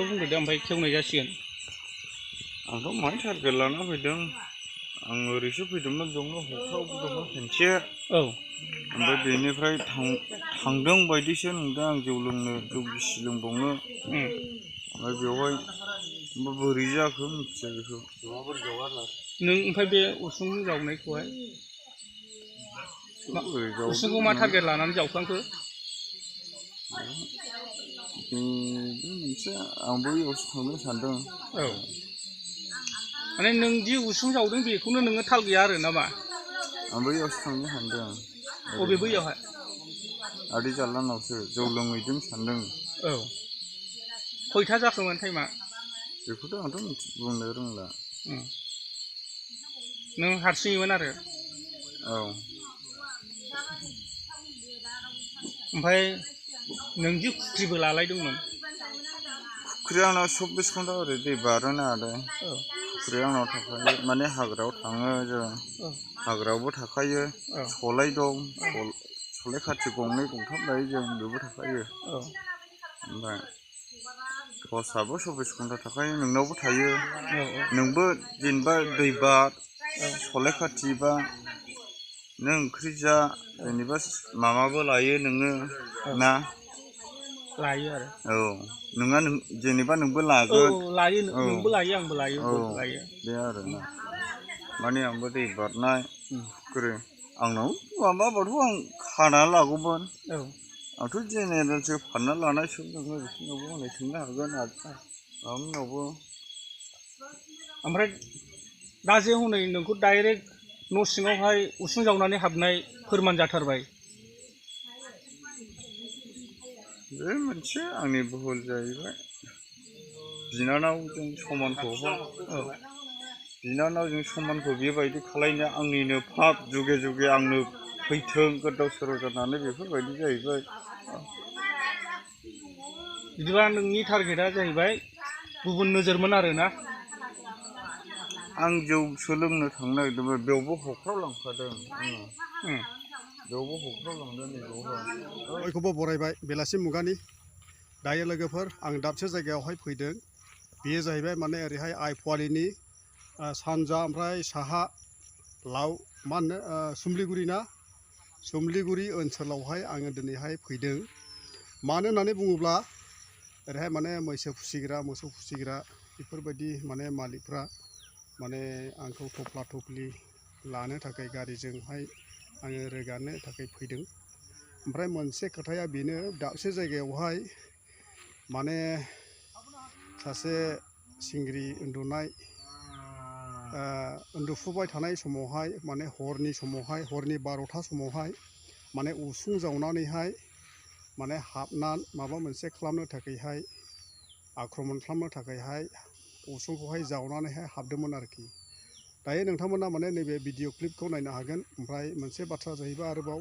बुंदो दा ओमफ्राय खेवनाय जासिगोन। आंथ' मानि टारगेट लाना फैदों आं ओरैसो फैदोंमोन बेयावनो हख्रावबो दङ खेनसे औ ओमफ्राय बेनिफ्राय थांदों बायदिसो नुदों आं जौ लोंनो जौ गिसि लोंबावनो ओमफ्राय बेवहाय बोरै जाखो मिथिया बेखौ नों ओमफ्राय बे उसुं जावनायखौहाय बोरै जावदों उसुंखौ मा टारगेट लानानै जावखांखो? बेबो मोनसे आंबो बेयावसो थांनो सानदों। औ माने नों दि उसुं जावदों बेखौनो नोङो थाल गैया आरो नामा? आं बैयावसो थांनो सानदों। अबे बैयावहाय? आदै जारलानावसो जौ लोंहैदों सानदों। औ खयथा जाखोमोन टाइमा? बेखौथ' आंथ' बुंनो रोंला। नों हारसिङैमोन आरो? औ ओमफ्राय नोंदि खुख्रिबो लालायदोंमोन? फुख्रिया आंना 24 घन्टा ओरै दै बारोना आदै। औ फुख्रिया आंनाव थाखायो माने हाग्रायाव थाङो जों हाग्रायावबो थाखायो औ सलाय दं सलाय खाथि गंनै गंथाम लायो जों बेबो थाखायो। औ ओमफ्राय टर्सआबो 24 घन्टा थाखायो नोंनावबो थायो औ नोंबो जेनेबा दै बार सलाय खाथि बा नों ओंख्रि जा जेनेबा माबाबो लायो नोङो औ ना लायो आरो औ नोंहा जेनेबा नोंबो औ लागोन लायो औ नोंबो लायो आंबो लायो औ बयबो लायो। बे आरोना माने आंबो दै बारनाय फुख्रि आंनाव माबाबाथ' आं खानानै लागौमोन। औ आंथ' जेनेरेलसो फानना लानायसो नोङो बिसोरनावबो हनै सोंनो हागोन माबामोननावबो। ओमफ्राय दा जे हनै नोंखौ डाइरेक्ट न' सिङावहाय उसुं जावनानै हाबनाय फोरमान जाथारबाय। बे मोनसे आंनि भुल जाहैबाय बिनानावजों समानखौहाय औ बिनानावजों समानखौ बेबायदि खालायनो आंनिनो पाप जुगे जुगे आंनो फैथों गोदाव सोराव जानानै बेफोरबायदि जाहैबाय। बिदिबा नोंनि टारगेटआ जाहैबाय गुबुन नोजोरमोन आरोना? आं जौ सोलोंनो थांनो नागिरदोंमोन बेयावबो हख्रावलांफादों आङो। बेयावबो हख्रावलांदों नैबावहाय। बयखौबो बरायबाय बेलासि मुगानि। दायो लोगोफोर आं दाबसे जायगायावहाय फैदों। बेयो जाहैबाय माने ओरैहाय आइपुवालिनि सानजा ओमफ्राय साहा मा होनो सुमलिगुरि ना सुमलिगुरि ओनसोलावहाय आङो दिनैहाय फैदों। मानो होननानै बुङोब्ला ओरैहाय माने मैसो फिसिग्रा मोसौ फिसिग्रा बेफोरबायदि माने मालिकफ्रा माने आंखौ थफ्ला थफ्लि लानो थाखाय गारिजोंहाय आङो रोगानो थाखाय फैदों। ओमफ्राय मोनसे खोथाया बेनो दाबसे जायगायावहाय माने सासे सिंग्रि उन्दुफुबाय थानाय समावहाय माने हरनि 12ता समावहाय माने उसुं जावनानैहाय माने हाबनानै माबा मोनसे खालामनो थाखायहाय आक्रमन खालामनो थाखायहाय उसुंखौहाय जावनानैहाय हाबदोंमोन आरोखि। दायो नोंथांमोना माने नैबे भिडिअ क्लिपखौ नायनो हागोन। ओमफ्राय मोनसे बाथ्रा जाहैबाय आरोबाव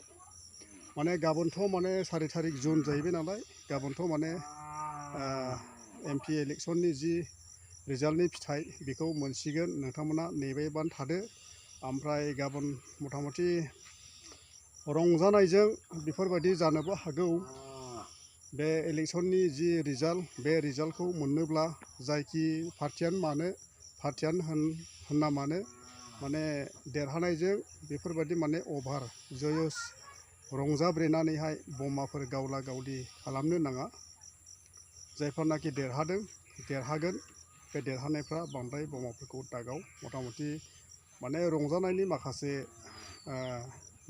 माने गाबोनथ' माने 4 तारिख जुन जाहैबाय नालाय गाबोनथ' माने MP इलेक्सननि जि रिजाल्टनि फिथाइ बेखौ मोनसिगोन। नोंथांमोना नेबायबानो थादो। ओमफ्राय गाबोन मथा मथि रंजानायजों बेफोरबायदि जानोबो हागौ। बे इलेक्सननि जि रिजाल्ट बे रिजाल्टखौ मोननोब्ला जायखि पार्टियानो होनना मानो माने देरहानायजों बेफोरबायदि माने अभार जयस रंजाब्रेनानैहाय बमाफोर गावला गावलि खालामनो नाङा। जायफोरनाखि देरहागोन बे देरहानायफ्रा बांद्राय बमाफोरखौ दागाव। मथा मथि माने रंजानायनि माखासे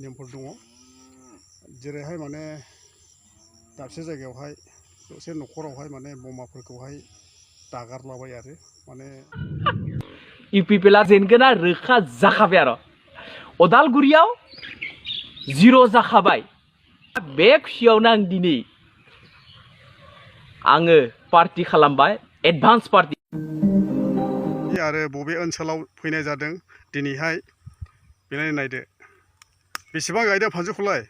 नेमफोर दङ। जेरैहाय माने दाबसे जायगायावहाय दसे न'खरावहाय माने बमाफोरखौहाय दागारलाबाय आरो माने इउपिपिएलआ जेनगोना रोखा जाखाबाय आरो अदालगुरियाव 0 जाखाबाय। बे खुसियावनो आं दिनै आङो पार्टि खालामबाय एडभान्स पार्टि। आरो बबे ओनसोलाव फैनाय जादों दिनैहाय बेनाय नायदो बेसेबां गायदों फानजुखौलाय?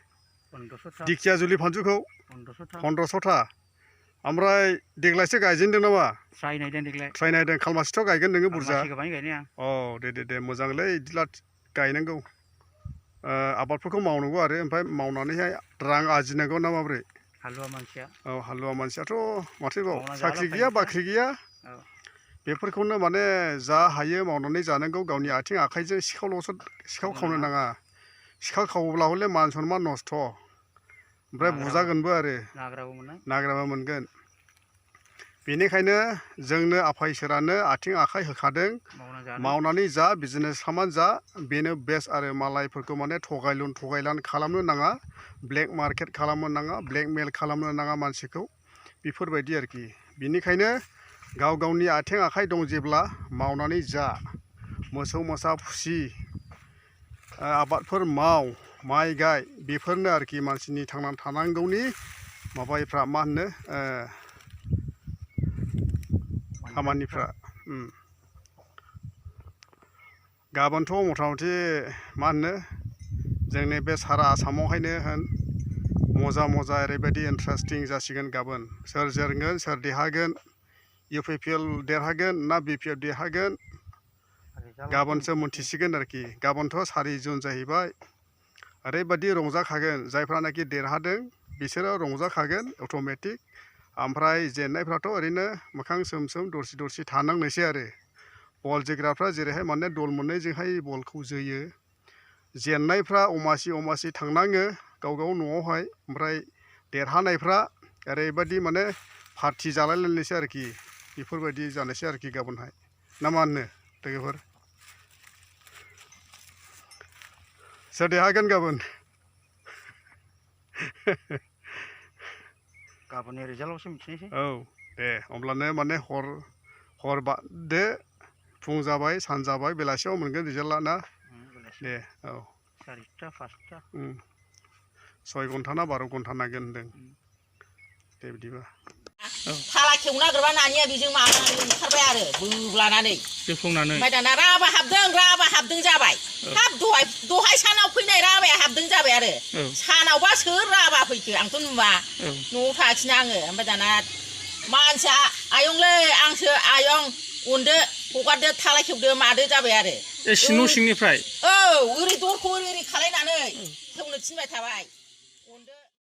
1500 दिखियाजुलि फानजुखौ 1500 ओमफ्राय देग्लायसो गायजेनदों नामा? ट्राइ नायदों खालमासिथ' गायगोन नोङो बुरजा? गायनाया औ दे मोजांलै बिदिब्ला गायनांगौ। आबादफोरखौ मावनांगौ आरो ओमफ्राय मावनानैहाय रां आरजिनांगौ ना माब्रै? हालुवा मानसिया औ हालुवा मानसियाथ' माथोबाव मावना साख्रि जाला गैया फायसा। बाख्रि गैया औ बेफोरखौनो माने जा हायो मावनानै जानांगौ गावनि आथिं आखाइजों सिखाव खावनो नाङा सिखा खावोब्ला हले मान सनमान नस्थ' ओमफ्राय बुजागोनबो आरो नाग्राबो मोननाय नाग्राबा मोनगोन बेनिखायनो जोंनो आफा इसोरानो आथिं आखाइ होखादों मावना जानो मावनानै जा बिजनेस खालामनानै जा बेनो बेस्ट आरो मालायफोरखौ माने थगायलान खालामनो नाङा ब्लेक मार्केट खालामनो नाङा ब्लेकमेल खालामनो नाङा मानसिखौ बेफोरबायदि आरोखि बिनिखायनो गाव गावनि आथिं आखाइ दं जेब्ला मावनानै जा मोसौ मोसा फिसि आबादफोर माव माइ गाय बेफोरनो आरोखि मानसिनि थांनानै थानांगौनि माबाफ्रा मा होनो खामानिफ्रा गाबोनथ' मथा मथि मा होनो जोंनि बे सारा आसामावहायनो होन मजा ओरैबायदि इन्टारेस्टिं जासिगोन गाबोन सोर जेनगोन सोर देरहागोन UPPL देरहागोन ना BPF देरहागोन गाबोनसो मोनथिसिगोन आरोखि गाबोनथ' 4 जुन जाहैबाय ओरैबायदि रंजाखागोन जायफ्रानाखि देरहादों बिसोरो रंजाखागोन अट'मेटिक ओमफ्राय जेननायफ्राथ' ओरैनो मोखां सोम दरसि थानांनोसै आरो बल जोग्राफ्रा जेरैहाय माने दल मोननैजोंहाय बलखौ जोयो जेननायफ्रा अमासि थांनाङो गाव न'आवहाय ओमफ्राय देरहानायफ्रा ओरैबायदि माने पार्टि जालायलायनोसै आरोखि बेफोरबायदि जानोसै आरोखि गाबोनहाय ना मा होनो लोगोफोर सोर देरहागोन गाबोन गाबोननि रिजाल्टआवसो मिथिनोसै औ दे अब्लानो माने हर बारदो फुं जाबाय सान जाबाय बेलासियाव मोनगोन रिजाल्टआ ना दे औ 4टा 5टा 6 घन्टा ना 12 घन्टा नांगोन होनदों दे बिदिबा थाला खेवनो नागिरबा नानिया बेजों माबानानै ओंखारबाय आरो बोब्लानानै जोफुंनानै ओमफ्राय दाना राबा हाबदों जाबाय हाब दहाय सानाव फैनाय राबाया हाबदों जाबाय आरो सानावबा सोर राबा फैखो आंथ' नुवा न'आव थाखिनो आङो ओमफ्राय दाना मानसिया आयंलै आंसो आयं अनदो हगारदो थाला खेवदो मादो जाबाय आरो न' सिंनिफ्राय औ ओरै दरखौ ओरै खालायनानै खेवनो थिनबाय थाबाय